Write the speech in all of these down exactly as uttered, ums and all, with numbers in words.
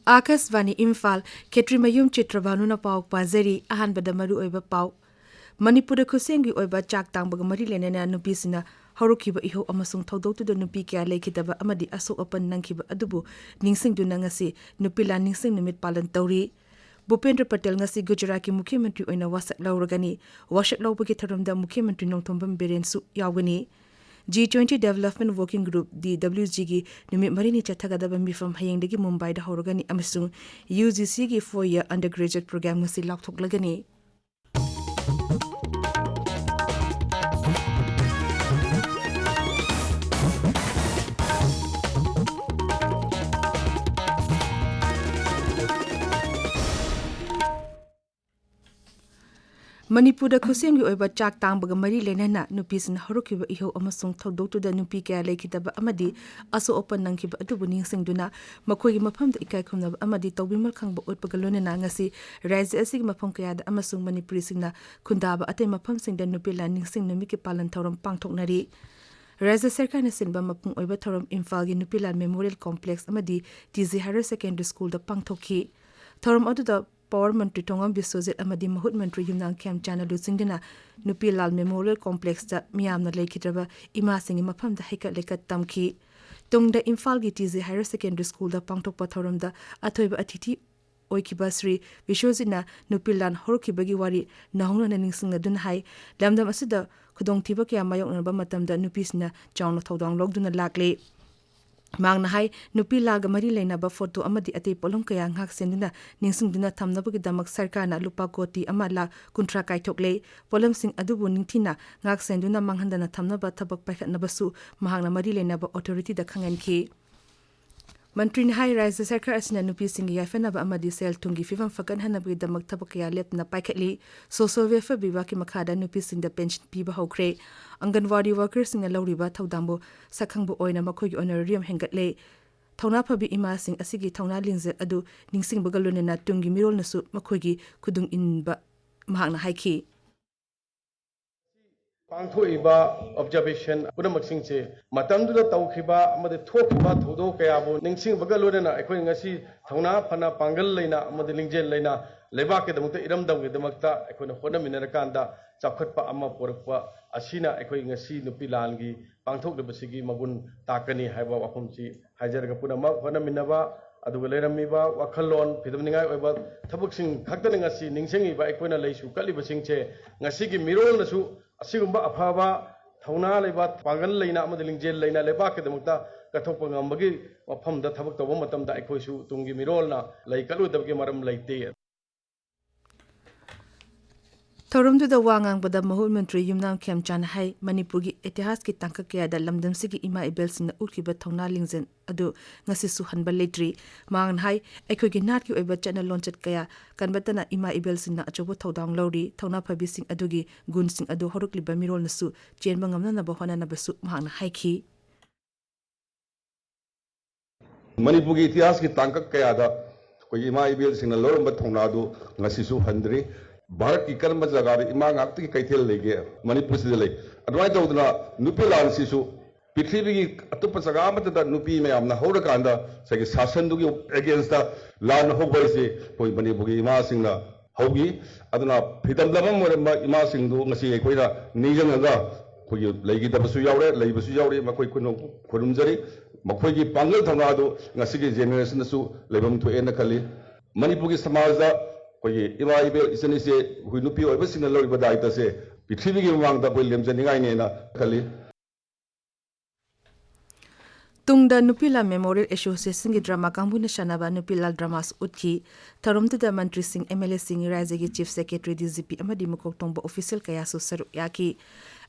ꯑꯥꯀꯥꯁꯕꯥꯅꯤ ꯏꯝꯐꯥꯜ, ꯈꯦꯇ꯭ꯔꯤꯃꯌꯨꯝ ꯆꯤꯇ꯭ꯔꯚꯥꯅꯨꯅ ꯄꯥꯎ ꯄꯥꯖꯔꯤ꯫ ꯑꯍꯥꯟꯕꯗ ꯃꯔꯨꯑꯣꯏꯕ ꯄꯥꯎ꯫ ꯃꯅꯤꯄꯨꯔꯗ ꯈꯨꯠꯁꯦꯝꯒꯤ ꯑꯣꯏꯕ ꯆꯥꯛ ꯇꯥꯡꯕꯒ ꯃꯔꯤ ꯂꯩꯅꯅ ꯅꯨꯄꯤꯁꯤꯡꯅ ꯍꯧꯔꯛꯈꯤꯕ ꯏꯍꯧ ꯑꯃꯁꯨꯡ ꯊꯧꯗꯣꯛꯇꯨꯗ ꯅꯨꯄꯤ ꯀꯌꯥ ꯂꯩꯈꯤꯗꯕ ꯑꯃꯗꯤ ꯑꯁꯣꯛ ꯑꯄꯟ ꯅꯪꯈꯤꯕ ꯑꯗꯨꯕꯨ ꯅꯤꯡꯁꯤꯡꯗꯨꯅ ꯉꯁꯤ ꯅꯨꯄꯤ ꯂꯥꯟ ꯅꯤꯡꯁꯤꯡ ꯅꯨꯃꯤꯠ ꯄꯥꯂꯟ ꯇꯧꯔꯤ꯫ ꯚꯨꯄꯦꯟꯗ꯭ꯔ ꯄꯇꯦꯜ ꯉꯁꯤ ꯒꯨꯖꯔꯥꯠꯀꯤ ꯃꯨꯈ꯭ꯌ ꯃꯟꯇ꯭ꯔꯤ ꯑꯣꯏꯅ ꯋꯥꯁꯛ ꯂꯧꯔꯒꯅꯤ꯫ ꯋꯥꯁꯛ ꯂꯧꯕꯒꯤ ꯊꯧꯔꯝꯗ ꯃꯨꯈ꯭ꯌ ꯃꯟꯇ꯭ꯔꯤ ꯅꯣꯡꯊꯣꯝꯕꯝ ꯕꯤꯔꯦꯟꯁꯨ ꯌꯥꯎꯒꯅꯤ꯫ G twenty Development Working Group, D W ꯖꯤꯒꯤ ꯅꯨꯃꯤꯠ ꯃꯔꯤꯅꯤ ꯆꯠꯊꯒꯗꯕ ꯃꯤꯐꯝ ꯍꯌꯦꯡꯗꯒꯤ ꯃꯨꯝꯕꯥꯏꯗ ꯍꯧꯔꯒꯅꯤ ꯑꯃꯁꯨꯡ ꯌꯨ ꯖꯤ ꯁꯤꯒꯤ four year undergraduate program ꯉꯁꯤ ꯂꯥꯎꯊꯣꯛꯂꯒꯅꯤ꯫ ꯃꯅꯤꯄꯨꯔꯗ ꯈꯨꯠꯁꯦꯝꯒꯤ ꯑꯣꯏꯕ ꯆꯥꯛ ꯇꯥꯡꯕꯒ ꯃꯔꯤ ꯂꯩꯅꯅ ꯅꯨꯄꯤꯁꯤꯡꯅ ꯍꯧꯔꯛꯈꯤꯕ ꯏꯍꯧ ꯑꯃꯁꯨꯡ ꯊꯧꯗꯣꯛꯇꯨꯗ ꯅꯨꯄꯤ ꯀꯌꯥ ꯂꯩꯈꯤꯗꯕ ꯑꯃꯗꯤ ꯑꯁꯣꯛ ꯑꯄꯟ ꯅꯪꯈꯤꯕ ꯑꯗꯨꯕꯨ ꯅꯤꯡꯁꯤꯡꯗꯨꯅ ꯃꯈꯣꯏꯒꯤ ꯃꯐꯝꯗ ꯏꯀꯥꯏ ꯈꯨꯝꯅꯕ ꯑꯃꯗꯤ ꯇꯧꯕꯤꯃꯜ ꯈꯪꯕ ꯎꯠꯄꯒ ꯂꯣꯏꯅꯅ ꯉꯁꯤ ꯔꯥꯖ꯭ꯌ ꯑꯁꯤꯒꯤ ꯃꯐꯝ ꯀꯌꯥꯗ ꯑꯃꯁꯨꯡ ꯃꯅꯤꯄꯨꯔꯤꯁꯤꯡꯅ ꯈꯨꯟꯗꯥꯕ ꯑꯇꯩ ꯃꯐꯝꯁꯤꯡꯗ ꯅꯨꯄꯤ ꯂꯥꯟ ꯅꯤꯡꯁꯤꯡ ꯅꯨꯃꯤꯠꯀꯤ ꯄꯥꯂꯟ ꯊꯧꯔꯝ ꯄꯥꯡꯊꯣꯛꯅꯔꯤ꯫ ꯔꯥꯖ꯭ꯌ ꯁꯔꯀꯥꯔꯅ ꯁꯤꯟꯕ ꯃꯄꯨꯡ ꯑꯣꯏꯕ ꯊꯧꯔꯝ ꯏꯝꯐꯥꯜꯒꯤ ꯅꯨꯄꯤ ꯂꯥꯟ Memorial Complex ꯑꯃꯗꯤ ꯇꯤ ꯖꯤ Higher Secondary Schoolꯗ ꯄꯥꯡꯊꯣꯛꯈꯤ꯫ ꯊꯧꯔꯝ ꯑꯗꯨꯗ Power ꯃꯟꯇ꯭ꯔꯤ ꯊꯣꯉꯝ ꯕꯤꯁ꯭ꯋꯖꯤꯠ ꯑꯃꯗꯤ ꯃꯍꯨꯠ ꯃꯟꯇ꯭ꯔꯤ ꯌꯨꯝꯅꯥꯝ ꯈꯦꯝꯆꯥꯟꯅ ꯂꯨꯆꯤꯡꯗꯨꯅ ꯅꯨꯄꯤ ꯂꯥꯟ Memorial Complexꯇ ꯃꯤꯌꯥꯝꯅ ꯂꯩꯈꯤꯗ꯭ꯔꯕ ꯏꯃꯥꯁꯤꯡꯒꯤ ꯃꯐꯝꯗ ꯍꯩꯀꯠ ꯂꯩꯀꯠ ꯇꯝꯈꯤ꯫ ꯇꯨꯡꯗ ꯏꯝꯐꯥꯜꯒꯤ ꯇꯤ ꯖꯤ Higher Secondary Schoolꯗ ꯄꯥꯡꯊꯣꯛꯄ ꯊꯧꯔꯝꯗ ꯑꯊꯣꯏꯕ ꯑꯇꯤꯊꯤ ꯑꯣꯏꯈꯤꯕ ꯁ꯭ꯔꯤ ꯕꯤꯁ꯭ꯋꯖꯤꯠꯅ ꯅꯨꯄꯤ ꯂꯥꯟ ꯍꯧꯔꯛꯈꯤꯕꯒꯤ ꯋꯥꯔꯤ ꯅꯧꯍꯧꯅꯅ ꯅꯤꯡꯁꯤꯡꯅꯗꯨꯅ ꯍꯥꯏ, ꯂꯝꯗꯝ ꯑꯁꯤꯗ ꯈꯨꯗꯣꯡꯊꯤꯕ ꯀꯌꯥ ꯃꯥꯌꯣꯛꯅꯔꯕ ꯃꯇꯝꯗ ꯅꯨꯄꯤꯁꯤꯡꯅ ꯆꯥꯎꯅ ꯊꯧꯗꯥꯡ ꯂꯧꯗꯨꯅ ꯂꯥꯛꯂꯤ꯫ ꯃꯍꯥꯛꯅ ꯍꯥꯏ, ꯅꯨꯄꯤ ꯂꯥꯟꯒ ꯃꯔꯤ ꯂꯩꯅꯕ ꯐꯣꯇꯣ ꯑꯃꯗꯤ ꯑꯇꯩ ꯄꯣꯠꯂꯝ ꯀꯌꯥ ꯉꯥꯛ ꯁꯦꯟꯗꯨꯅ ꯅꯤꯡꯁꯤꯡꯗꯨꯅ ꯊꯝꯅꯕꯒꯤꯗꯃꯛ ꯁꯔꯀꯥꯔꯅ ꯂꯨꯄꯥ ꯀꯣꯇꯤ ꯑꯃ ꯂꯥꯈ ꯀꯨꯟꯊ꯭ꯔꯥ ꯀꯥꯏꯊꯣꯛꯂꯦ꯫ ꯄꯣꯠꯂꯝꯁꯤꯡ ꯑꯗꯨꯕꯨ ꯅꯤꯡꯊꯤꯅ ꯉꯥꯛ ꯁꯦꯟꯗꯨꯅ ꯃꯥꯡꯍꯟꯗꯅ ꯊꯝꯅꯕ ꯊꯕꯛ ꯄꯥꯏꯈꯠꯅꯕꯁꯨ ꯃꯍꯥꯛꯅ ꯃꯔꯤ ꯂꯩꯅꯕ ꯑꯣꯊꯣꯔꯤꯇꯤꯗ ꯈꯪꯍꯟꯈꯤ꯫ ꯃꯟꯇ꯭ꯔꯤꯅ ꯍꯥꯏ, ꯔꯥꯖ꯭ꯌ ꯁꯔꯀꯥꯔ ꯑꯁꯤꯅ ꯅꯨꯄꯤꯁꯤꯡꯒꯤ ꯌꯥꯏꯐꯅꯕ ꯑꯃꯗꯤ ꯁꯦꯜ ꯊꯨꯝꯒꯤ ꯐꯤꯕꯝ ꯐꯒꯠꯍꯟꯅꯕꯒꯤꯗꯃꯛ ꯊꯕꯛ ꯀꯌꯥ ꯂꯦꯞꯇꯅ ꯄꯥꯏꯈꯠꯂꯤ꯫ Social Welfare ꯕꯤꯚꯥꯒꯀꯤ ꯃꯈꯥꯗ ꯅꯨꯄꯤꯁꯤꯡꯗ ꯄꯦꯟꯁꯟ ꯄꯤꯕ ꯍꯧꯈ꯭ꯔꯦ꯫ ꯑꯪꯒꯟꯋꯥꯗꯤ ꯋꯥꯔꯀꯔꯁꯤꯡꯅ ꯂꯧꯔꯤꯕ ꯊꯧꯗꯥꯡꯕꯨ ꯁꯛꯈꯪꯕ ꯑꯣꯏꯅ ꯃꯈꯣꯏꯒꯤ honorarium ꯍꯦꯟꯒꯠꯂꯦ꯫ ꯊꯧꯅꯥ ꯐꯕꯤ ꯏꯃꯥꯁꯤꯡ ꯑꯁꯤꯒꯤ ꯊꯧꯅꯥ ꯂꯤꯡꯖꯦꯜ ꯑꯗꯨ ꯅꯤꯡꯁꯤꯡꯕꯒ ꯂꯣꯏꯅꯅ ꯇꯨꯡꯒꯤ ꯃꯤꯔꯣꯜꯅꯁꯨ ꯃꯈꯣꯏꯒꯤ ꯈꯨꯗꯨꯡ ꯏꯟꯕ ꯃꯍꯥꯛꯅ ꯍꯥꯏꯈꯤ꯫ ꯄꯥꯡꯊꯣꯛꯏꯕ ꯑꯣꯕꯖꯥꯔꯕꯦꯁꯟ ꯄꯨꯝꯅꯃꯛꯁꯤꯡꯁꯦ ꯃꯇꯝꯗꯨꯗ ꯇꯧꯈꯤꯕ ꯑꯃꯗꯤ ꯊꯣꯛꯈꯤꯕ ꯊꯧꯗꯣꯛ ꯀꯌꯥꯕꯨ ꯅꯤꯡꯁꯤꯡꯕꯒ ꯂꯣꯏꯅꯅ ꯑꯩꯈꯣꯏ ꯉꯁꯤ ꯊꯧꯅꯥ ꯐꯅ, ꯄꯥꯡꯒꯜ ꯂꯩꯅ ꯑꯃꯗꯤ ꯂꯤꯡꯖꯦꯜ ꯂꯩꯅ ꯂꯩꯕꯥꯛꯀꯤꯗꯃꯛꯇ, ꯏꯔꯝꯗꯝꯒꯤꯗꯃꯛꯇ ꯑꯩꯈꯣꯏꯅ ꯍꯣꯠꯅꯃꯤꯟꯅꯔꯀꯥꯟꯗ ꯆꯥꯎꯈꯠꯄ ꯑꯃ ꯄꯨꯔꯛꯄ ꯑꯁꯤꯅ ꯑꯩꯈꯣꯏ ꯉꯁꯤ ꯅꯨꯄꯤ ꯂꯥꯟꯒꯤ ꯄꯥꯡꯊꯣꯛꯂꯤꯕꯁꯤꯒꯤ ꯃꯒꯨꯟ ꯇꯥꯛꯀꯅꯤ ꯍꯥꯏꯕ ꯋꯥꯐꯝꯁꯤ ꯍꯥꯏꯖꯔꯒ, ꯄꯨꯝꯅꯃꯛ ꯍꯣꯠꯅꯃꯤꯟꯅꯕ, ꯑꯗꯨꯒ ꯂꯩꯔꯝꯃꯤꯕ ꯋꯥꯈꯜꯂꯣꯟ ꯐꯤꯗꯝꯅꯤꯡꯉꯥꯏ ꯑꯣꯏꯕ ꯊꯕꯛꯁꯤꯡ ꯈꯛꯇꯅ ꯉꯁꯤ ꯅꯤꯡꯁꯤꯡꯉꯤꯕ ꯑꯩꯈꯣꯏꯅ ꯂꯩꯁꯨ ꯀꯠꯂꯤꯕꯁꯤꯡꯁꯦ ꯉꯁꯤꯒꯤ ꯃꯤꯔꯣꯜꯅꯁꯨ ꯑꯁꯤꯒꯨꯝꯕ ꯑꯐꯕ ꯊꯧꯅꯥ ꯂꯩꯕ, ꯄꯥꯡꯒꯜ ꯂꯩꯅ ꯑꯃꯗꯤ ꯂꯤꯡꯖꯦꯜ ꯂꯩꯅ ꯂꯩꯕꯥꯛꯀꯤꯗꯃꯛꯇ ꯀꯠꯊꯣꯛꯄ ꯉꯝꯕꯒꯤ ꯋꯥꯐꯝꯗ ꯊꯕꯛ ꯇꯧꯕ ꯃꯇꯝꯗ ꯑꯩꯈꯣꯏꯁꯨ ꯇꯨꯡꯒꯤ ꯃꯤꯔꯣꯜꯅ ꯂꯩ ꯀꯠꯂꯣꯏꯗꯕꯒꯤ ꯃꯔꯝ ꯂꯩꯇꯦ꯫ ꯊꯧꯔꯝꯗꯨꯗ ꯋꯥ ꯉꯥꯡꯕꯗ ꯃꯍꯨꯠ ꯃꯟꯇ꯭ꯔꯤ ꯌꯨꯝꯅꯥꯝ ꯈꯦꯝꯆꯥꯟꯅ ꯍꯥꯏ, ꯃꯅꯤꯄꯨꯔꯒꯤ ꯏꯇꯤꯍꯥꯁꯀꯤ ꯇꯥꯡꯀꯛ ꯀꯌꯥꯗ ꯂꯝꯗꯝꯁꯤꯒꯤ ꯏꯃꯥ ꯏꯕꯦꯜꯁꯤꯡꯅ ꯎꯠꯈꯤꯕ ꯊꯧꯅꯥ ꯂꯤꯡꯖꯦꯜ ꯑꯗꯨ ꯉꯁꯤꯁꯨ ꯍꯟꯕ ꯂꯩꯇ꯭ꯔꯤ꯫ ꯃꯍꯥꯛꯅ ꯍꯥꯏ, ꯑꯩꯈꯣꯏꯒꯤ ꯅꯥꯠꯀꯤ ꯑꯣꯏꯕ ꯆꯠꯅ ꯂꯣꯟꯆꯠ ꯀꯌꯥ ꯀꯟꯕꯇꯅ ꯏꯃꯥ ꯏꯕꯦꯜꯁꯤꯡꯅ ꯑꯆꯧꯕ ꯊꯧꯗꯥꯡ ꯂꯧꯔꯤ꯫ ꯊꯧꯅꯥ ꯐꯕꯤꯁꯤꯡ ꯑꯗꯨꯒꯤ ꯒꯨꯟꯁꯤꯡ ꯑꯗꯨ ꯍꯧꯔꯛꯂꯤꯕ ꯃꯤꯔꯣꯜꯅꯁꯨ ꯆꯦꯟꯕ ꯉꯝꯅꯅꯕ ꯍꯣꯠꯅꯅꯕꯁꯨ ꯃꯍꯥꯛꯅ ꯍꯥꯏꯈꯤ꯫ ꯃꯅꯤꯄꯨꯔꯒꯤ ꯏꯇꯤꯍꯥꯁꯀꯤ ꯇꯥꯡꯀꯛ ꯀꯌꯥꯗ ꯑꯩꯈꯣꯏꯒꯤ ꯏꯃꯥ ꯏꯕꯦꯜꯁꯤꯡꯅ ꯂꯧꯔꯝꯕ ꯊꯧꯅꯥꯗꯨ ꯉꯁꯤꯁꯨ ꯍꯟꯗ꯭ꯔꯤ꯫ ꯚꯥꯔꯠꯀꯤ ꯀꯔꯝꯕ ꯖꯒꯥꯗ ꯏꯃꯥ ꯉꯥꯛꯇꯒꯤ ꯀꯩꯊꯦꯜ ꯂꯩꯒꯦ? ꯃꯅꯤꯄꯨꯔꯁꯤꯗ ꯂꯩ꯫ ꯑꯗꯨꯃꯥꯏꯅ ꯇꯧꯗꯅ ꯅꯨꯄꯤ ꯂꯥꯟꯁꯤꯁꯨ ꯄ꯭ꯔꯤꯊꯤꯕꯤꯒꯤ ꯑꯇꯣꯞꯄ ꯖꯒꯥ ꯑꯃꯠꯇꯗ ꯅꯨꯄꯤ ꯃꯌꯥꯝꯅ ꯍꯧꯔꯀꯥꯟꯗ ꯉꯁꯥꯏꯒꯤ ꯁꯥꯁꯟꯗꯨꯒꯤ ꯑꯦꯒꯦꯟꯁꯇ ꯂꯥꯟ ꯍꯧꯕ ꯍꯥꯏꯁꯤ ꯑꯩꯈꯣꯏ ꯃꯅꯤꯄꯨꯔꯒꯤ ꯏꯃꯥꯁꯤꯡꯅ ꯍꯧꯈꯤ꯫ ꯑꯗꯨꯅ ꯐꯤꯗꯝ ꯂꯝ ꯑꯃ ꯑꯣꯏꯔꯝꯕ ꯏꯃꯥꯁꯤꯡꯗꯨ ꯉꯁꯤ ꯑꯩꯈꯣꯏꯅ ꯅꯤꯡꯁꯤꯡꯉꯒ ꯑꯩꯈꯣꯏꯒꯤ ꯂꯩꯈꯤꯗꯕꯁꯨ ꯌꯥꯎꯔꯦ, ꯂꯩꯕꯁꯨ ꯌꯥꯎꯔꯤ, ꯃꯈꯣꯏ ꯈꯨꯔꯨꯝ-, ꯈꯨꯔꯨꯝꯖꯔꯤ꯫ ꯃꯈꯣꯏꯒꯤ ꯄꯥꯡꯒꯜ ꯊꯧꯅꯥꯗꯨ ꯉꯁꯤꯒꯤ ꯖꯦꯅꯦꯔꯦꯁꯟꯗꯁꯨ ꯂꯩꯐꯝ ꯊꯣꯛꯑꯦꯅ ꯈꯜꯂꯤ꯫ ꯃꯅꯤꯄꯨꯔꯒꯤ ꯁꯃꯥꯖꯗ ꯑꯩꯈꯣꯏꯒꯤ ꯏꯃꯥ ꯏꯕꯦꯜ ꯏꯆꯟ ꯏꯆꯦ ꯑꯩꯈꯣꯏ ꯅꯨꯄꯤ ꯑꯣꯏꯕꯁꯤꯡꯅ ꯂꯧꯔꯤꯕ ꯗꯥꯏꯇꯁꯦ ꯄ꯭ꯔꯤꯊꯤꯕꯤꯒꯤ ꯃꯃꯥꯡꯗ ꯑꯩꯈꯣꯏ ꯂꯦꯝꯖꯅꯤꯡꯉꯥꯏꯅꯦꯅ ꯈꯜꯂꯤ꯫ ꯇꯨꯡꯗ ꯅꯨꯄꯤ ꯂꯥꯜ ꯃꯦꯃꯣꯔꯤꯌꯦꯜ ꯑꯦꯁꯣꯁꯤꯌꯦꯁꯟꯒꯤ ꯗ꯭ꯔꯃꯥ ꯀꯥꯡꯕꯨꯅ ꯁꯥꯟꯅꯕ ꯅꯨꯄꯤ ꯂꯥꯜ ꯗ꯭ꯔꯃꯥꯁꯨ ꯎꯠꯈꯤ꯫ ꯊꯧꯔꯝꯗꯨꯗ ꯃꯟꯇ꯭ꯔꯤꯁꯤꯡ, ꯑꯦꯝ ꯑꯦꯜ ꯑꯦꯁꯤꯡ, ꯔꯥꯖ꯭ꯌꯒꯤ chief secretary, D G P ꯑꯃꯗꯤ ꯃꯀꯣꯛ ꯊꯣꯡꯕ ꯑꯣꯐꯤꯁꯤꯌꯦꯜ ꯀꯌꯥꯁꯨ ꯁꯔꯨꯛ ꯌꯥꯈꯤ꯫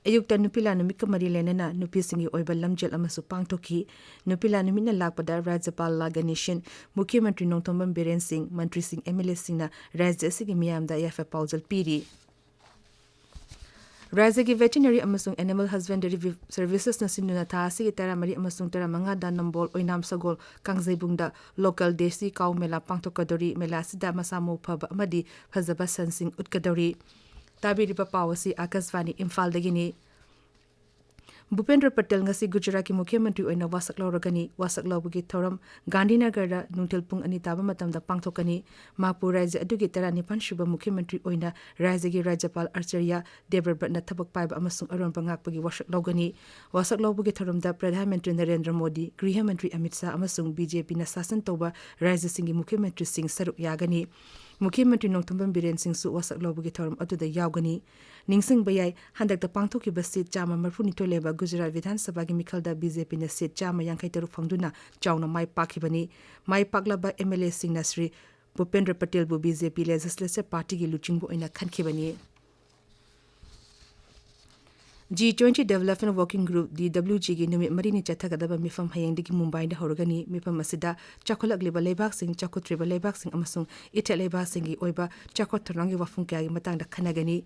ꯑꯌꯨꯛꯇ ꯅꯨꯄꯤ ꯂꯥꯜ ꯅꯨꯃꯤꯠꯀ ꯃꯔꯤ ꯂꯩꯅꯅ ꯅꯨꯄꯤꯁꯤꯡꯒꯤ ꯑꯣꯏꯕ ꯂꯝꯖꯦꯜ ꯑꯃꯁꯨ ꯄꯥꯡꯊꯣꯛꯈꯤ꯫ ꯅꯨꯄꯤ ꯂꯥꯜ ꯅꯨꯃꯤꯠꯅ ꯂꯥꯛꯄꯗ ꯔꯥꯖ꯭ꯌꯄꯥꯜ ꯂꯥ ꯒꯅꯦꯁꯟ, ꯃꯨꯈ꯭ꯌ ꯃꯟꯇ꯭ꯔꯤ ꯅꯣꯡꯊꯣꯝꯕꯝ ꯕꯤꯔꯦꯟ ꯁꯤꯡ, ꯃꯟꯇ꯭ꯔꯤꯁꯤꯡ, ꯑꯦꯝ ꯑꯦꯜ ꯑꯦꯁꯤꯡꯅ ꯔꯥꯖ꯭ꯌ ꯑꯁꯤꯒꯤ ꯃꯤꯌꯥꯝꯗ ꯌꯥꯏꯐ ꯄꯥꯎꯖꯦꯜ ꯄꯤꯔꯤ꯫ ꯔꯥꯖ꯭ꯌꯒꯤ ꯚꯦꯇꯤꯅꯔꯤ ꯑꯃꯁꯨꯡ ꯑꯦꯅꯤꯃꯦꯜ ꯍꯁꯕꯦꯟꯗꯔꯤ ꯁꯔꯚꯤꯁꯦꯁꯅ ꯁꯤꯟꯗꯨꯅ ꯊꯥ ꯑꯁꯤꯒꯤ ꯇꯔꯥꯃꯔꯤ ꯑꯃꯁꯨꯡ ꯇꯔꯥꯃꯉꯥꯗ ꯅꯝꯕꯣꯜ ꯑꯣꯏꯅꯥꯝ ꯁꯒꯣꯜ ꯀꯥꯡꯖꯩꯕꯨꯡꯗ ꯂꯣꯀꯦꯜ ꯗꯦꯁꯤ ꯀꯥꯎ ꯃꯦꯂꯥ ꯄꯥꯡꯊꯣꯛꯀꯗꯧꯔꯤ꯫ ꯃꯦꯂꯥ ꯑꯁꯤꯗ ꯃꯁꯥ ꯃꯎ ꯐꯕ ꯑꯃꯗꯤ ꯐꯖꯕ ꯁꯟꯁꯤꯡ ꯎꯠꯀꯗꯧꯔꯤ꯫ ꯇꯥꯕꯤꯔꯤꯕ ꯄꯥꯎ ꯑꯁꯤ ꯑꯥꯀꯥꯁꯕꯥꯅꯤ ꯏꯝꯐꯥꯜꯗꯒꯤꯅꯤ꯫ ꯚꯨꯄꯦꯟꯗ꯭ꯔ ꯄꯇꯦꯜ ꯉꯁꯤ ꯒꯨꯖꯔꯥꯠꯀꯤ ꯃꯨꯈ꯭ꯌ ꯃꯟꯇ꯭ꯔꯤ ꯑꯣꯏꯅ ꯋꯥꯁꯛ ꯂꯧꯔꯒꯅꯤ꯫ ꯋꯥꯁꯛ ꯂꯧꯕꯒꯤ ꯊꯧꯔꯝ ꯒꯥꯟꯙꯤꯅꯒꯔꯗ ꯅꯨꯡꯊꯤꯜ ꯄꯨꯡ ꯑꯅꯤ ꯇꯥꯕ ꯃꯇꯝꯗ ꯄꯥꯡꯊꯣꯛꯀꯅꯤ꯫ ꯃꯍꯥꯛꯄꯨ ꯔꯥꯖ꯭ꯌ ꯑꯗꯨꯒꯤ ꯇꯔꯥꯅꯤꯄꯥꯟ ꯁꯨꯕ ꯃꯨꯈ꯭ꯌ ꯃꯟꯇ꯭ꯔꯤ ꯑꯣꯏꯅ ꯔꯥꯖ꯭ꯌꯒꯤ ꯔꯥꯖ꯭ꯌꯄꯥꯜ ꯑꯥꯆꯥꯔꯌ ꯗꯦꯕꯕ꯭ꯔꯠꯅ ꯊꯕꯛ ꯄꯥꯏꯕ ꯑꯃꯁꯨꯡ ꯑꯔꯣꯟꯕ ꯉꯥꯛꯄꯒꯤ ꯋꯥꯁꯛ ꯂꯧꯒꯅꯤ꯫ ꯋꯥꯁꯛ ꯂꯧꯕꯒꯤ ꯊꯧꯔꯝꯗ ꯄ꯭ꯔꯙꯥꯟ ꯃꯟꯇ꯭ꯔꯤ ꯅꯔꯦꯟꯗ꯭ꯔ ꯃꯣꯗꯤ, ꯒ꯭ꯔꯤꯍ ꯃꯟꯇ꯭ꯔꯤ ꯑꯃꯤꯠ ꯁꯥꯍ ꯑꯃꯁꯨꯡ ꯕꯤ ꯖꯦ ꯄꯤꯅ ꯁꯥꯁꯟ ꯇꯧꯕ ꯔꯥꯖ꯭ꯌꯁꯤꯡꯒꯤ ꯃꯨꯈ꯭ꯌ ꯃꯟꯇ꯭ꯔꯤꯁꯤꯡ ꯁꯔꯨꯛ ꯌꯥꯒꯅꯤ꯫ ꯃꯨꯈ꯭ꯌ ꯃꯟꯇ꯭ꯔꯤ ꯅꯣꯡꯊꯣꯝꯕꯝ ꯕꯤꯔꯦꯟ ꯁꯤꯡꯁꯨ ꯋꯥꯁꯛ ꯂꯧꯕꯒꯤ ꯊꯧꯔꯝ ꯑꯗꯨꯗ ꯌꯥꯎꯒꯅꯤ꯫ ꯅꯤꯡꯁꯤꯡꯕ ꯌꯥꯏ, ꯍꯟꯗꯛꯇ ꯄꯥꯡꯊꯣꯛꯈꯤꯕ ꯁꯤꯠ ꯆꯥꯝꯃ ꯃꯔꯤꯐꯨꯅꯤꯊꯣꯏ ꯂꯩꯕ ꯒꯨꯖꯔꯥꯠ ꯕꯤꯙꯥꯟ ꯁꯚꯥꯒꯤ ꯃꯤꯈꯜꯗ ꯕꯤ ꯖꯦ ꯄꯤꯅ ꯁꯤꯠ ꯆꯥꯝꯃ ꯌꯥꯡꯈꯩ ꯇꯔꯨꯛ ꯐꯪꯗꯨꯅ ꯆꯥꯎꯅ ꯃꯥꯏ ꯄꯥꯛꯈꯤꯕꯅꯤ꯫ ꯃꯥꯏ ꯄꯥꯛꯂꯕ ꯑꯦꯝ ꯑꯦꯜ ꯑꯦꯁꯤꯡꯅ ꯁ꯭ꯔꯤ ꯚꯨꯄꯦꯟꯗ꯭ꯔ ꯄꯇꯦꯜꯕꯨ ꯕꯤ ꯖꯦ ꯄꯤ ꯂꯦꯖꯤꯁꯂꯦꯆꯔ ꯄꯥꯔꯇꯤꯒꯤ ꯂꯨꯆꯤꯡꯕ ꯑꯣꯏꯅ ꯈꯟꯈꯤꯕꯅꯤ꯫ G twenty Development Working Group, D W ꯖꯤꯒꯤ ꯅꯨꯃꯤꯠ ꯃꯔꯤꯅꯤ ꯆꯠꯊꯒꯗꯕ ꯃꯤꯐꯝ ꯍꯌꯦꯡꯗꯒꯤ ꯃꯨꯝꯕꯥꯏꯗ ꯍꯧꯔꯒꯅꯤ꯫ ꯃꯤꯐꯝ ꯑꯁꯤꯗ ꯆꯥꯎꯈꯠꯂꯛꯂꯤꯕ ꯂꯩꯕꯥꯛꯁꯤꯡ, ꯆꯥꯎꯈꯠꯇ꯭ꯔꯤꯕ ꯂꯩꯕꯥꯛꯁꯤꯡ ꯑꯃꯁꯨꯡ ꯏꯊꯠ ꯂꯩꯕꯥꯛꯁꯤꯡꯒꯤ ꯑꯣꯏꯕ ꯆꯥꯎꯈꯠ ꯊꯧꯔꯥꯡꯒꯤ ꯋꯥꯐꯝ ꯀꯌꯥꯒꯤ ꯃꯇꯥꯡꯗ ꯈꯟꯅꯒꯅꯤ꯫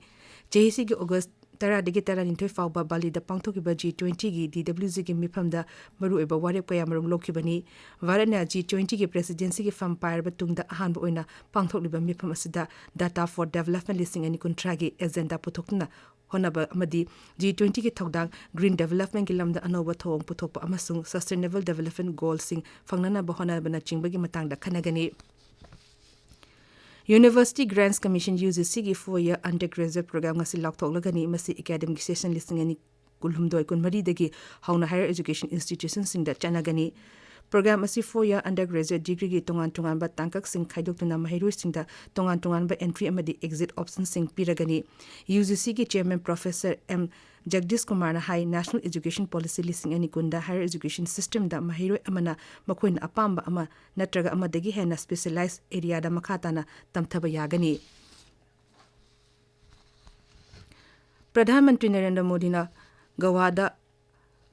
ꯆꯍꯤꯁꯤꯒꯤ ꯑꯣꯒꯁ ꯇꯔꯥꯗꯒꯤ ꯇꯔꯥꯅꯤꯊꯣꯏ ꯐꯥꯎꯕ ꯕꯥꯂꯤꯗ ꯄꯥꯡꯊꯣꯛꯈꯤꯕ ꯖꯤ ꯇ꯭ꯋꯦꯟꯇꯤꯒꯤ ꯗꯤ ꯗꯕ꯭ꯂꯤꯎ ꯖꯤꯒꯤ ꯃꯤꯐꯝꯗ ꯃꯔꯨꯑꯣꯏꯕ ꯋꯥꯔꯦꯞ ꯀꯌꯥꯃꯔꯨꯝ ꯂꯧꯈꯤꯕꯅꯤ꯫ ꯚꯥꯔꯠꯅ ꯖꯤ ꯇ꯭ꯋꯦꯟꯇꯤꯒꯤ ꯄ꯭ꯔꯦꯁꯤꯗꯦꯟꯁꯤꯒꯤ ꯐꯝ ꯄꯥꯏꯔꯕ ꯇꯨꯡꯗ ꯑꯍꯥꯟꯕ ꯑꯣꯏꯅ ꯄꯥꯡꯊꯣꯛꯂꯤꯕ ꯃꯤꯐꯝ ꯑꯁꯤꯗ Data for Development ꯂꯤꯁꯤꯡ ꯑꯅꯤ ꯀꯨꯟꯊ꯭ꯔꯥꯒꯤ ꯑꯦꯖꯦꯟꯗꯥ ꯄꯨꯊꯣꯛꯇꯨꯅ ꯍꯣꯠꯅꯕ ꯑꯃꯗꯤ ꯖꯤ ꯇ꯭ꯋꯦꯟꯇꯤꯒꯤ ꯊꯧꯗꯥꯡ Green Developmentꯀꯤ ꯂꯝꯗ ꯑꯅꯧꯕ ꯊꯧꯑꯣꯡ ꯄꯨꯊꯣꯛꯄ ꯑꯃꯁꯨꯡ Sustainable Development Goalꯁꯤꯡ ꯐꯪꯅꯅꯕ ꯍꯣꯠꯅꯕꯅꯆꯤꯡꯕꯒꯤ ꯃꯇꯥꯡꯗ ꯈꯟꯅꯒꯅꯤ꯫ University Grants Commission, U G ꯁꯤꯒꯤ four year undergraduate program ꯉꯁꯤ ꯂꯥꯎꯊꯣꯛꯂꯒꯅꯤ꯫ ꯃꯁꯤ academic session ꯂꯤꯁꯤꯡ ꯑꯅꯤ ꯀꯨꯟꯍꯨꯝꯗꯣꯏ ꯀꯨꯟꯃꯔꯤꯗꯒꯤ ꯍꯧꯅ higher education institutionꯁꯤꯡꯗ ꯆꯠꯅꯒꯅꯤ꯫ Program ꯑꯁꯤ four year undergraduate degreeꯒꯤ ꯇꯣꯉꯥꯟ ꯇꯣꯉꯥꯟꯕ ꯇꯥꯡꯀꯛꯁꯤꯡ ꯈꯥꯏꯗꯣꯛꯇꯨꯅ ꯃꯍꯩꯔꯣꯏꯁꯤꯡꯗ ꯇꯣꯉꯥꯟ ꯇꯣꯉꯥꯟꯕ entry ꯑꯃꯗꯤ exit optionꯁꯤꯡ ꯄꯤꯔꯒꯅꯤ꯫ ꯌꯨ ꯖꯤ ꯁꯤꯒꯤ chairman Professor ꯑꯦꯝ ꯖꯒꯗꯤꯁ ꯀꯨꯃꯥꯔꯅ ꯍꯥꯏ, National Education Policy ꯂꯤꯁꯤꯡ ꯑꯅꯤ ꯀꯨꯟꯗ higher education systemꯗ ꯃꯍꯩꯔꯣꯏ ꯑꯃꯅ ꯃꯈꯣꯏꯅ ꯑꯄꯥꯝꯕ ꯑꯃ ꯅꯠꯇ꯭ꯔꯒ ꯑꯃꯗꯒꯤ ꯍꯦꯟꯅ specialized areaꯗ ꯃꯈꯥ ꯇꯥꯅ ꯇꯝꯊꯕ ꯌꯥꯒꯅꯤ꯫ ꯄ꯭ꯔꯙꯥꯟ ꯃꯟꯇ꯭ꯔꯤ ꯅꯔꯦꯟꯗ꯭ꯔ ꯃꯣꯗꯤꯅ ꯒꯋꯥꯗ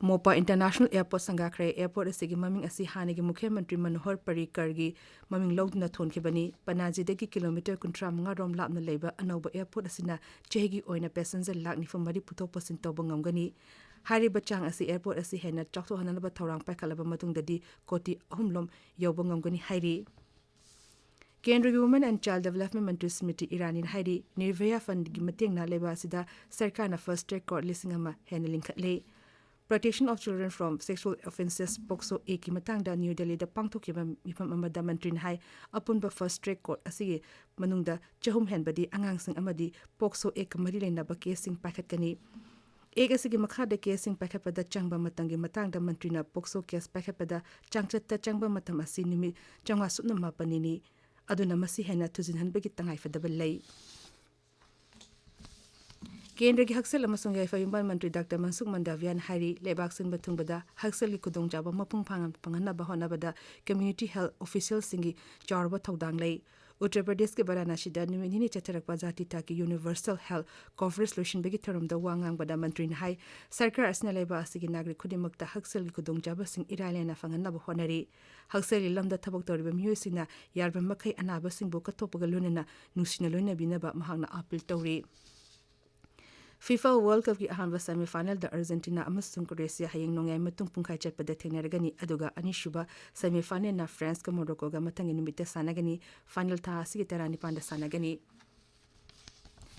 ꯃꯣꯄꯥ International Airport ꯁꯪꯒꯥꯈ꯭ꯔꯦ꯫ Airport ꯑꯁꯤꯒꯤ ꯃꯃꯤꯡ ꯑꯁꯤ ꯍꯥꯟꯅꯒꯤ ꯃꯨꯈ꯭ꯌ ꯃꯟꯇ꯭ꯔꯤ ꯃꯅꯣꯍꯔ ꯄꯔꯤꯀꯔꯒꯤ ꯃꯃꯤꯡ ꯂꯧꯗꯨꯅ ꯊꯣꯟꯈꯤꯕꯅꯤ꯫ ꯄꯅꯥꯖꯤꯗꯒꯤ ꯀꯤꯂꯣꯃꯤꯇꯔ ꯀꯨꯟꯊ꯭ꯔꯥ ꯃꯉꯥ ꯔꯣꯝ ꯂꯥꯞꯅ ꯂꯩꯕ ꯑꯅꯧꯕ airport ꯑꯁꯤꯅ ꯆꯍꯤꯒꯤ ꯑꯣꯏꯅ passenger ꯂꯥꯈ ꯅꯤꯐꯨ ꯃꯔꯤ ꯄꯨꯊꯣꯛ ꯄꯨꯁꯤꯟ ꯇꯧꯕ ꯉꯝꯒꯅꯤ꯫ ꯍꯥꯏꯔꯤꯕ ꯆꯥꯡ ꯑꯁꯤ airport ꯑꯁꯤ ꯍꯦꯟꯅ ꯆꯥꯎꯊꯣꯛꯍꯟꯅꯕ ꯊꯧꯔꯥꯡ ꯄꯥꯏꯈꯠꯂꯕ ꯃꯇꯨꯡꯗꯗꯤ ꯀꯣꯇꯤ ꯑꯍꯨꯝ ꯂꯣꯝ ꯌꯧꯕ ꯉꯝꯒꯅꯤ ꯍꯥꯏꯔꯤ꯫ ꯀꯦꯟꯗ꯭ꯔꯒꯤ Women and Child Development ꯃꯟꯇ꯭ꯔꯤ ꯁ꯭ꯃ꯭ꯔꯤꯇꯤ ꯏꯔꯥꯅꯤꯅ ꯍꯥꯏꯔꯤ, ꯅꯤꯔꯚꯌꯥ ꯐꯟꯒꯤ ꯃꯇꯦꯡꯅ ꯂꯩꯕꯥꯛ ꯑꯁꯤꯗ ꯁꯔꯀꯥꯔꯅ fast track court ꯂꯤꯁꯤꯡ ꯑꯃ ꯍꯦꯟꯅ ꯂꯤꯡꯈꯠꯂꯦ꯫ Protection of Children from Sexual Offences, ꯄꯣꯛꯁꯣ ꯑꯦꯛꯀꯤ ꯃꯇꯥꯡꯗ ꯅ꯭ꯌꯨ ꯗꯦꯜꯂꯤꯗ ꯄꯥꯡꯊꯣꯛꯈꯤꯕ ꯃꯤꯐꯝ ꯑꯃꯗ ꯃꯟꯇ꯭ꯔꯤꯅ ꯍꯥꯏ, ꯑꯄꯨꯟꯕ fast track court ꯑꯁꯤꯒꯤ ꯃꯅꯨꯡꯗ ꯆꯍꯨꯝ ꯍꯦꯟꯕꯗꯤ ꯑꯉꯥꯡꯁꯤꯡ ꯑꯃꯗꯤ ꯄꯣꯛꯁꯣ ꯑꯦꯛꯀ ꯃꯔꯤ ꯂꯩꯅꯕ ꯀꯦꯁꯁꯤꯡ ꯄꯥꯏꯈꯠꯀꯅꯤ꯫ ꯑꯦꯛ ꯑꯁꯤꯒꯤ ꯃꯈꯥꯗ ꯀꯦꯁꯁꯤꯡ ꯄꯥꯏꯈꯠꯄꯗ ꯆꯪꯕ ꯃꯇꯝꯒꯤ ꯃꯇꯥꯡꯗ ꯃꯟꯇ꯭ꯔꯤꯅ ꯄꯣꯛꯁꯣ ꯀꯦꯁ ꯄꯥꯏꯈꯠꯄꯗ ꯆꯥꯡꯆꯠꯇ ꯆꯪꯕ ꯃꯇꯝ ꯑꯁꯤ ꯅꯨꯃꯤꯠ ꯆꯥꯝꯃꯉꯥ ꯁꯨꯞꯅ ꯃꯥꯄꯟꯅꯤꯅꯤ꯫ ꯑꯗꯨꯅ ꯃꯁꯤ ꯍꯦꯟꯅ ꯊꯨꯖꯤꯟꯍꯟꯕꯒꯤ ꯇꯉꯥꯏꯐꯗꯕ ꯂꯩ꯫ ꯀꯦꯟꯗ꯭ꯔꯒꯤ ꯍꯛꯁꯦꯜ ꯑꯃꯁꯨꯡ ꯌꯥꯏꯐ ꯌꯨꯝꯕꯥꯜ ꯃꯟꯇ꯭ꯔꯤ ꯗꯥꯛꯇꯔ ꯃꯟꯁꯨꯈ ꯃꯟꯗꯥꯚꯤꯌꯥꯅ ꯍꯥꯏꯔꯤ, ꯂꯩꯕꯥꯛ ꯁꯤꯟꯕ ꯊꯨꯡꯕꯗ ꯍꯛꯁꯦꯜꯒꯤ ꯈꯨꯗꯣꯡꯆꯥꯕ ꯃꯄꯨꯡ ꯐꯥꯅ ꯐꯪꯍꯟꯅꯕ ꯍꯣꯠꯅꯕꯗ community health officialꯁꯤꯡꯒꯤ ꯆꯥꯎꯔꯕ ꯊꯧꯗꯥꯡ ꯂꯩ꯫ ꯎꯠꯇꯔ ꯄ꯭ꯔꯗꯦꯁꯀꯤ ꯕꯔꯥꯅꯥꯁꯤꯗ ꯅꯨꯃꯤꯠ ꯅꯤꯅꯤ ꯆꯠꯊꯔꯛꯄ ꯖꯥꯇꯤ ꯊꯥꯛꯀꯤ universal health coverage ꯂꯣꯏꯁꯤꯟꯕꯒꯤ ꯊꯧꯔꯝꯗ ꯋꯥ ꯉꯥꯡꯕꯗ ꯃꯟꯇ꯭ꯔꯤꯅ ꯍꯥꯏ, ꯁꯔꯀꯥꯔ ꯑꯁꯤꯅ ꯂꯩꯕꯥꯛ ꯑꯁꯤꯒꯤ ꯅꯥꯒꯔꯤꯛ ꯈꯨꯗꯤꯡꯃꯛꯇ ꯍꯛꯁꯦꯜꯒꯤ ꯈꯨꯗꯣꯡꯆꯥꯕꯁꯤꯡ ꯏꯔꯥꯏ ꯂꯥꯏꯅ ꯐꯪꯍꯟꯅꯕ ꯍꯣꯠꯅꯔꯤ꯫ ꯍꯛꯁꯦꯜꯒꯤ ꯂꯝꯗ ꯊꯕꯛ ꯇꯧꯔꯤꯕ ꯃꯤꯑꯣꯏꯁꯤꯡꯅ ꯌꯥꯔꯤꯕ ꯃꯈꯩ ꯑꯅꯥꯕꯁꯤꯡꯕꯨ ꯀꯠꯊꯣꯛꯄꯒ ꯂꯣꯏꯅꯅ ꯅꯨꯡꯁꯤꯅ ꯂꯣꯏꯅꯕꯤꯅꯕ ꯃꯍꯥꯛꯅ ꯑꯥꯄꯤꯜ ꯇꯧꯔꯤ꯫ FIFA World Cupꯀꯤ ꯑꯍꯥꯟꯕ semi finalꯗ Argentina ꯑꯃꯁꯨꯡ Croatia ꯍꯌꯦꯡ ꯅꯣꯡꯌꯥꯏ ꯃꯇꯨꯡ ꯄꯨꯡꯈꯥꯏ ꯆꯠꯄꯗ ꯊꯦꯡꯅꯔꯒꯅꯤ, ꯑꯗꯨꯒ ꯑꯅꯤꯁꯨꯕ semi finalꯅ Franceꯀ Moroccoꯒ ꯃꯊꯪꯒꯤ ꯅꯨꯃꯤꯠꯇ ꯁꯥꯟꯅꯒꯅꯤ꯫ Final ꯊꯥ ꯑꯁꯤꯒꯤ ꯇꯔꯥꯅꯤꯄꯥꯟꯗ ꯁꯥꯟꯅꯒꯅꯤ꯫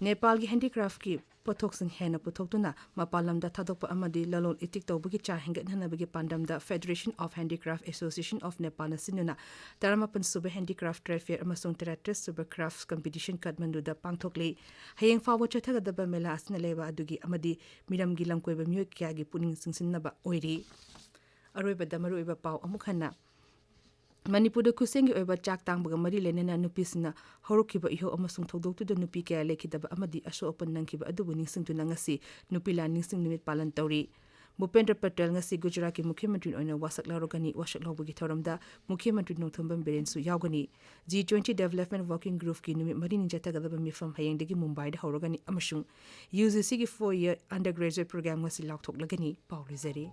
ꯅꯦꯄꯥꯜꯒꯤ handicraftꯀꯤ ꯄꯣꯠꯊꯣꯛꯁꯤꯡ ꯍꯦꯟꯅ ꯄꯨꯊꯣꯛꯇꯨꯅ ꯃꯄꯥꯟ ꯂꯝꯗ ꯊꯥꯗꯣꯛꯄ ꯑꯃꯗꯤ ꯂꯂꯣꯟ ꯏꯇꯤꯛ ꯇꯧꯕꯒꯤ ꯆꯥꯡ ꯍꯦꯟꯒꯠꯍꯟꯅꯕꯒꯤ ꯄꯥꯟꯗꯝꯗ Federation of Handicraft Association of Nepalꯅ ꯁꯤꯟꯗꯨꯅ ꯇꯔꯥꯃꯥꯄꯟ ꯁꯨꯕ Handicraft Trade Fair ꯑꯃꯁꯨꯡ ꯇꯔꯥꯇꯔꯦꯠ ꯁꯨꯕ Crafts Competition ꯀꯥꯊꯃꯟꯗꯨꯗ ꯄꯥꯡꯊꯣꯛꯂꯤ꯫ ꯍꯌꯦꯡ ꯐꯥꯎꯕ ꯆꯠꯊꯒꯗꯕ ꯃꯦꯂꯥ ꯑꯁꯤꯅ ꯂꯩꯕꯥꯛ ꯑꯗꯨꯒꯤ ꯑꯃꯗꯤ ꯃꯤꯔꯝꯒꯤ ꯂꯝꯀꯣꯏꯕ ꯃꯤꯑꯣꯏ ꯀꯌꯥꯒꯤ ꯄꯨꯛꯅꯤꯡ ꯆꯤꯡꯁꯤꯟꯅꯕ ꯑꯣꯏꯔꯤ꯫ ꯑꯔꯣꯏꯕꯗ ꯃꯔꯨꯑꯣꯏꯕ ꯄꯥꯎ ꯑꯃꯨꯛ ꯍꯟꯅ꯫ ꯃꯅꯤꯄꯨꯔꯗ ꯈꯨꯠꯁꯦꯝꯒꯤ ꯑꯣꯏꯕ ꯆꯥꯛ ꯇꯥꯡꯕꯒ ꯃꯔꯤ ꯂꯩꯅꯅ ꯅꯨꯄꯤꯁꯤꯡꯅ ꯍꯧꯔꯛꯈꯤꯕ ꯏꯍꯧ ꯑꯃꯁꯨꯡ ꯊꯧꯗꯣꯛꯇꯨꯗ ꯅꯨꯄꯤ ꯀꯌꯥ ꯂꯩꯈꯤꯗꯕ ꯑꯃꯗꯤ ꯑꯁꯣꯛ ꯑꯄꯟ ꯅꯪꯈꯤꯕ ꯑꯗꯨꯕꯨ ꯅꯤꯡꯁꯤꯡꯗꯨꯅ ꯉꯁꯤ ꯅꯨꯄꯤ ꯂꯥꯟ ꯅꯤꯡꯁꯤꯡ ꯅꯨꯃꯤꯠ ꯄꯥꯂꯟ ꯇꯧꯔꯤ꯫ ꯚꯨꯄꯦꯟꯗ꯭ꯔ ꯄꯇꯦꯜ ꯉꯁꯤ ꯒꯨꯖꯔꯥꯠꯀꯤ ꯃꯨꯈ꯭ꯌ ꯃꯟꯇ꯭ꯔꯤ ꯑꯣꯏꯅ ꯋꯥꯁꯛ ꯂꯧꯔꯒꯅꯤ꯫ ꯋꯥꯁꯛ ꯂꯧꯕꯒꯤ ꯊꯧꯔꯝꯗ ꯃꯨꯈ꯭ꯌ ꯃꯟꯇ꯭ꯔꯤ ꯅꯣꯡꯊꯣꯝꯕꯝ ꯕꯤꯔꯦꯟꯁꯨ ꯌꯥꯎꯒꯅꯤ꯫ G twenty Development Working Groupꯀꯤ ꯅꯨꯃꯤꯠ ꯃꯔꯤꯅꯤ ꯆꯠꯊꯒꯗꯕ ꯃꯤꯐꯝ ꯍꯌꯦꯡꯗꯒꯤ ꯃꯨꯝꯕꯥꯏꯗ ꯍꯧꯔꯒꯅꯤ ꯑꯃꯁꯨꯡ UGCꯒꯤ four year undergraduate program ꯉꯁꯤ ꯂꯥꯎꯊꯣꯛꯂꯒꯅꯤ꯫ ꯄꯥꯎ ꯂꯣꯏꯖꯔꯦ꯫